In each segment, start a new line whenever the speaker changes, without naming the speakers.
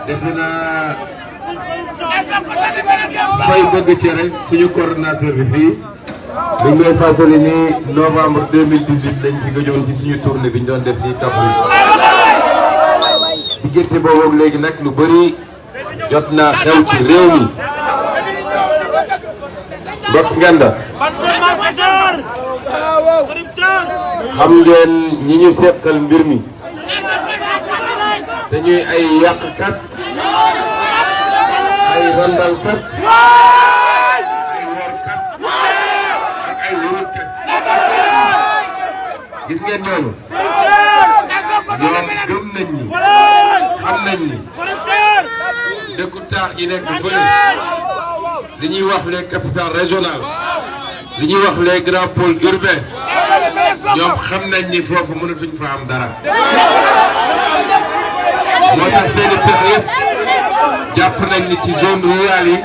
defe naa fay bëgg cere suñu coordonnateur bi fii mi ngi may fàttali ni novembre 2018 lañ fi gëjoon ci suñu tournée bi ñu doon def fii Kaffrine diggante boobu léegi nag lu bëri jot naa xew ci réew mi mbokk Nganda xam ngeen ñi ñu seqal mbir mi te ñuy ay yàqkat ay randalkat ay workat ak ay wóorkat gis ngeen ñooñu ñoom gëm nañ ni xam nañ ni dëkku taax yi nekk fële li ñuy wax les capitales régionales li ñuy wax les grands pôles urbains ñoom xam nañ ni foofu mënatuñ fa am dara moo tax seeni pexe yëpp jàpp nañ ni ci zone rurale yi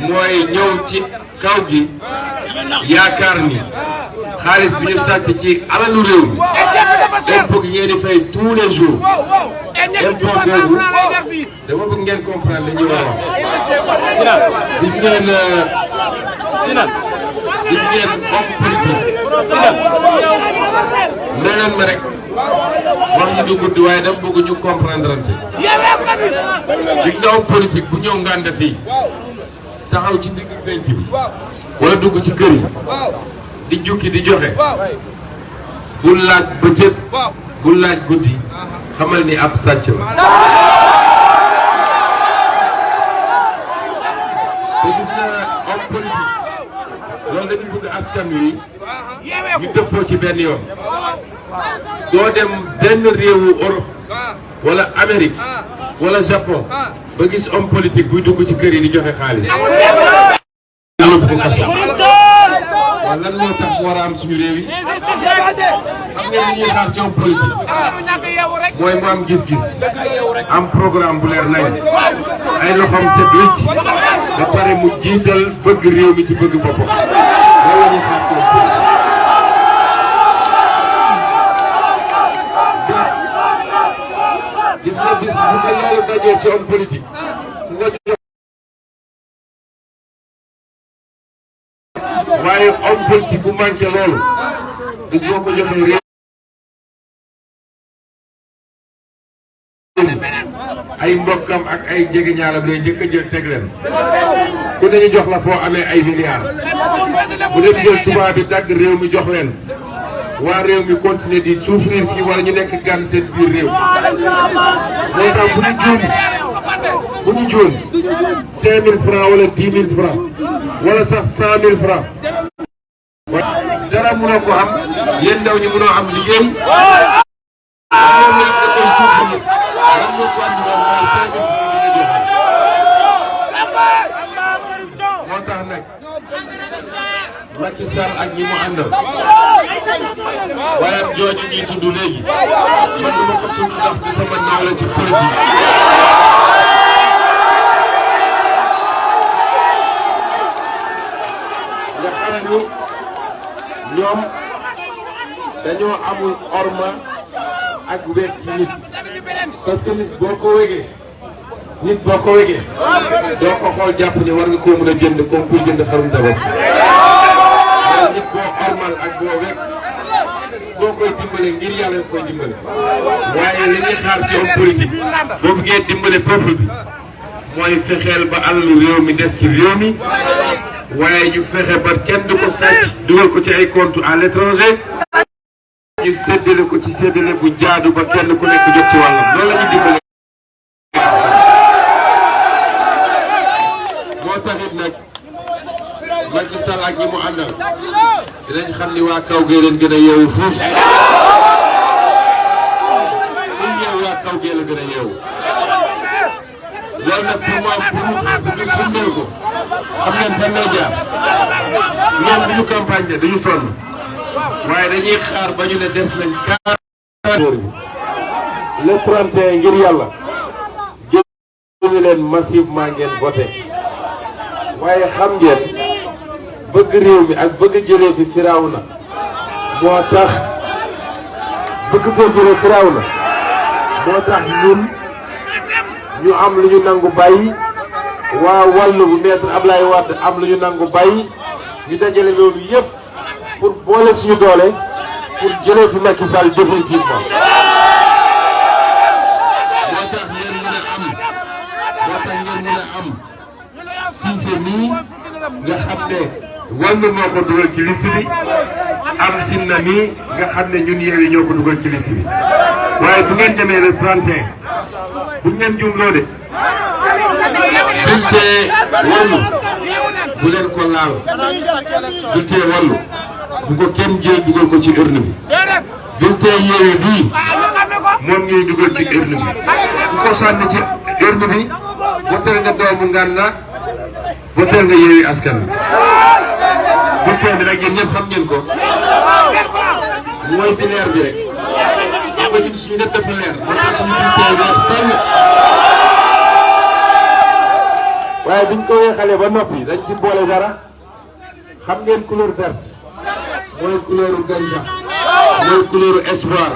mooy ñëw ci kaw gi yaakaar ni xaalis bi ñu sàcc ci alalu réew mi impôt gi ngeen di fay tous les jours impôt boobu dama bëgg ngeen comprendre li ñu war a wax gis ngeen homme politique leneen ma rek wax ñu du gudd waaye dama bëgg ñu comprendre ci gis nga homme politique bu ñëw Nganda fii taxaw ci digg penc bi wala dugg ci kër yi di jukki di joxe bul laaj bëccëg bul laaj guddi xamal ni ab sàcc la te gis na homme politique loolu dañu bëgg askan wi ñu dëppoo ci benn yoon doo dem benn réewu Europe wala Amérique wala Japon ba gis homme politique buy dugg ci kër yi di joxe xaalis waaw lan moo tax mu war a am suñu réew yi xam ngeen li ñuy xaar ci homme politique mooy mu am gis-gis am programme bu leer nañ ay loxoom set wicc ba pare mu jiital bëgg réew mi ci bëgg boppam loolu la ñuy xaar ci homme politique gis nga bis bu ko yàlla dajee ci homme politique ku ko jox waaye homme politique bu manqué loolu bis boo ko joxee réew ay mbokkam ak ay jegeñaalam lay njëkk a jël teg leen ku ne ñu jox la foo amee ay milliards bu leen jël tubaab bi dagg réew mi jox leen waa réew mi continuer di souffrir fii wala ñu nekk gan seen biir réew moo tax bu ñu joon 5000 francs wala 10 000 francs wala sax 100 000 francs dara mënoo ko am yéen ndaw ñi mënoo am liggéey moo tax nag Macky Sall ak ñi mu àndal waaye jooju ñuy tudd léegi man dama ko tudd ndax du sama nawle ci politique nga xam ni ñoom dañoo amul orma ak wéeg ci nit parce que nit boo ko wégee doo ko xool jàpp ni war nga koo mën a jënd comme kuy jënd xarum tabaski waaye nit boo ormal ak boo wéeg boo koy dimbale ngir yàlla nga koy dimbale waaye li ñuy xaar ci homme politique boo bëggee dimbale peuple bi mooy fexeel ba alalu réew mi des ci réew mi waaye ñu fexe ba kenn du ko sàcc dugal ko ci ay compte à l'étranger ñu séddale ko ci séddale bu jaadu ba kenn ku nekk jot ci wàllam loolu la ñuy dimbale. moo taxit nag Macky Sall ak ñi mu àndal dinañ xam ni waa kaw gee leen gën a yeewu fuuf kuy yeewu waa kaw gee la gën a yeewu loolu nag pour ñu firndeel ko xam ngeen fan lay jaar ñoom du ñu campagne de dañu sonn waaye dañuy xaar ba ñu ne des nañ 40 jours le 31 ngir yàlla génn leen massivement ngeen voté waaye xam ngeen bëgg réew mi ak bëgg jëlee fi Firawna moo tax bëgg foo jëlee Firawna moo tax ñun ñu am lu ñu nangu bàyyi waa wàllu maître Ablaye Wade am lu ñu nangu bàyyi ñu dajale loolu yëpp pour boole suñu doole pour jëlee fi Macky Sall définitivement. moo tax ngeen mën a am Cissé nii nga xam ne wàllu moo ko dugal ci liste bi am Sinna nii nga xam ne ñun Yewwi ñoo ko dugal ci liste bi waaye bu ngeen demee le 31 bu ngeen jumloo de bulletin wàllu bu leen ko laal bulletin wàllu bu ko kenn jël dugal ko ci urne bi bulletin Yewwi bii moom ñuy dugal ci urne bi bu ko sànni ci urne bi woteel nga doomu Ngana woteel nga Yewwi Askan Wi bulletin bi nag yéen ñëpp xam ngeen ko mooy bi leer bi rek xam nga ñun suñu def dafa leer moo tax suñu bulletin weex tànn waaye biñ ko weexalee ba noppi dañ ci boole dara xam ngeen couleur verte mooy couleur gàncax mooy couleur espoir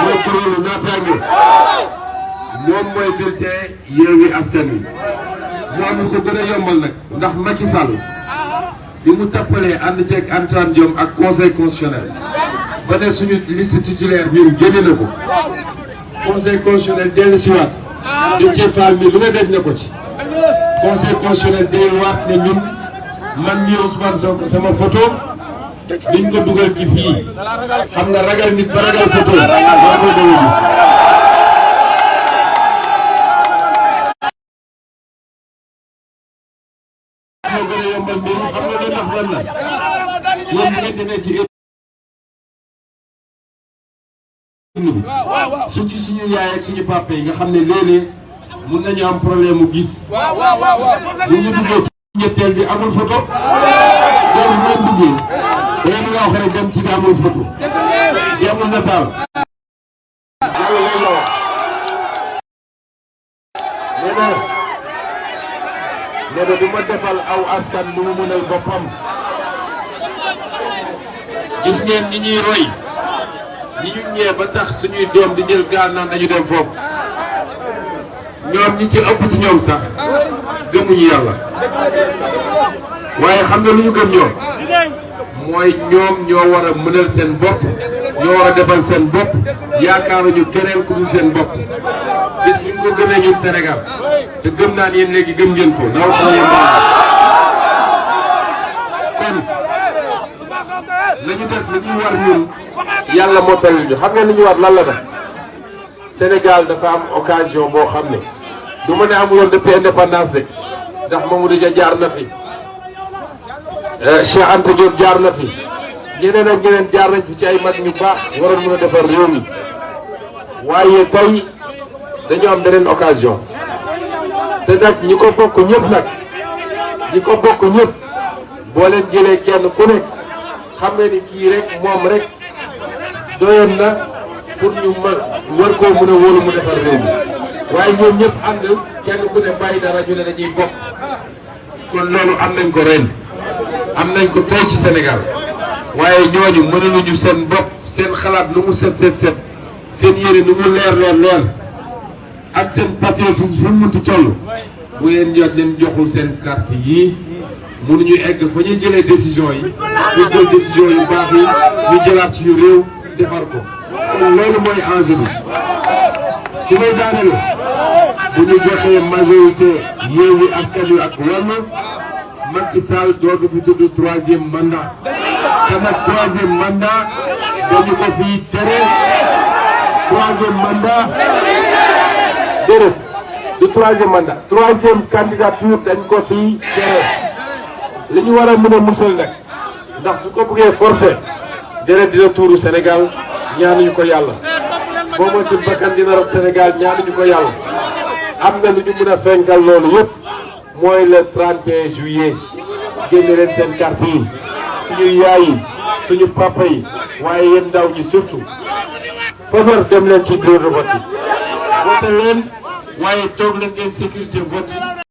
mooy couleur naataange moom mooy bulletin Yewwi Askan Wi mu am lu ko gën a yombal nag ndax Macky Sall bi mu tappalee ànd ceeg Antoine Diome ak conseil constitutionnel ba ne suñu liste titulaire ñun génne na ko conseil constitutionnel dellu si waat di ci faal mi lu ne daj na ko ci conseil constitutionnel day waat ne ñun man mii Ousmane Sonko sama photo biñ ko dugal ci fii xam nga ragal nit ba ragal photo moo ko doon moo gën a yombal mbir xam nga li tax lan la yéen ngeen di ne ci su ci suñu yaay ak suñu papa yi nga xam ne léeg-léeg mun nañu am problème mu gis bu ñu duggee ci ñetteel bi amul photo loolu bu ngeen duggee da ngeen nga wax rek dem ci bi amul photo bi amul nataal yàlla lay la wax nee na du ma defal aw askan lu mu mënal boppam gis ngeen ni ñuy roy ñi ñu ñëwee ba tax suñuy doom di jël gaal naan dañu dem foofu ñoom ñi ci ëpp ci ñoom sax gëmuñu yàlla waaye xam nga lu ñu gëm ñoom mooy ñoom ñoo war a mënal seen bopp ñoo war a defal seen bopp yaakaaruñu keneen ku dul seen bopp bis bu ñu ko gëmee ñun Sénégal te gëm naa ni yéen léegi gëm ngeen ko ndaw xam ngeen kon lañu def li ñu war ñun yàlla motal ñu xam ngeen li ñu war lan la def Sénégal dafa am occasion boo xam ne du ma ne amuloon depuis indépendance de ndax Mamadou Dia jaar na fi Cheikh Anta Diop jaar na fi ñeneen ak ñeneen jaar nañ fi ci ay mag ñu baax waroon mën a defar réew mi waaye tey dañu am beneen occasion te nag ñi ko bokk ñëpp nag ñi ko bokk ñëpp boo leen jëlee kenn ku nekk xam ne ni kii rek moom rek doyoon na pour ñu war koo mën a wóolu mu defar réew mi waaye ñoom ñëpp ànd kenn ku ne bàyyi dara ñu ne dañuy bokk kon loolu am nañ ko ren am nañ ko tey ci Sénégal waaye ñooñu mënaluñu seen bopp seen xalaat lu mu set seen yére lu mu leer ak seen patriotisme fu mu munti toll bu ngeen jot leen joxul seen carte yii mënuñu egg fa ñuy jëlee décision yi ñu jël décision yu baax yi ñu jëlaat suñu réew defar ko kon loolu mooy enjeu bi ci may daanele bu ñu joxee majorité Yewwi Askan Wi ak Wallu Macky Sall dootu fi tudd troisième mandat te nag troisième mandat dañu ko fiy tere troisième mandat déedéet du troisième mandat troisième candidature dañ ko fiy tere li ñu war a mën a musal nag ndax su ko bëggee forcé deret dina tuuru Sénégal ñaanuñu ko yàlla boo ma ci bakkan dina rot Sénégal ñaanuñu ko yàlla am na lu ñu mën a fenkal loolu yëpp mooy le 31 juillet génne leen seen carte yi suñu yaay yi suñu papa yi waaye yéen ndaw ñi surtout faveur dem leen ci bureau de vote yi vote leen waaye toog leen ngeen sécurité vote